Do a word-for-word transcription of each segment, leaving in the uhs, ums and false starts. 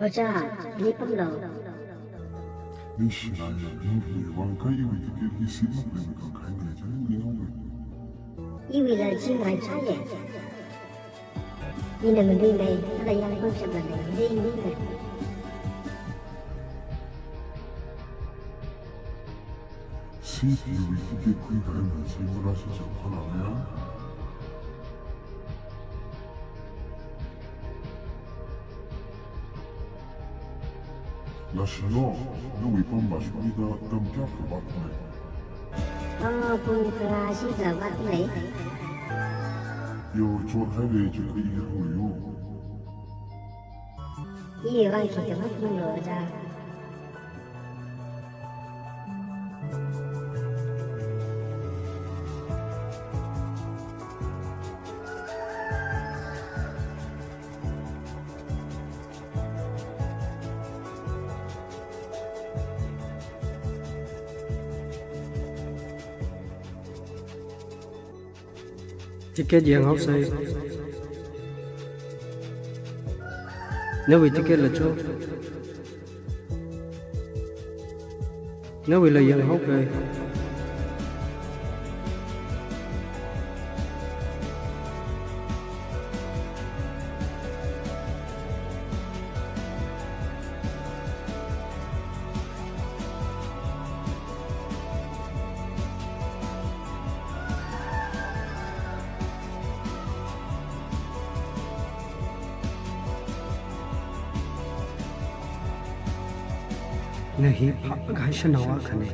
Ojā, ili pamlu. Ningshina ya, ning hi vang kha iwui ticket hi seat makhalei mi kang khai ni, chang ning ning ning. Iwuila chingai chāya. Ina maluimei, kala yangpam shapla lei, lei ning ning. Seat hiwui ticket khuikahai mi chi marāshi chang khala ya. Lashilo, nawui pam vāshokmida atam kayākha vātlei? Ah, pung kharā shida vātlei. Yo, chothailei, chothailei, i hānglu yo. Iwui vang khikha mapamlu ojā. Ticket yanghaosei. Nawui ticket la cho. Nawuila yanghaokei. Na hi phākahai shanao akhana.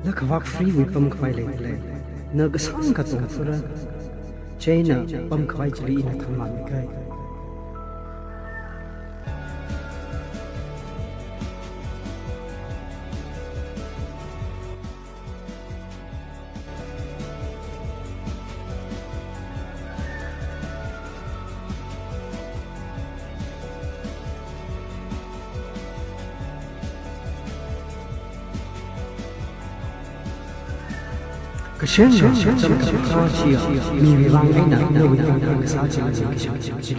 Na khavāk free wui pamkhavai leilei. Na kasāngkha tongthura. Chieina pamkhavai chili ina thangmamikei. Kashenga, kashenga, kashenga, kashenga, miwui vang eina nawui tangkhān kasā chila kashenga.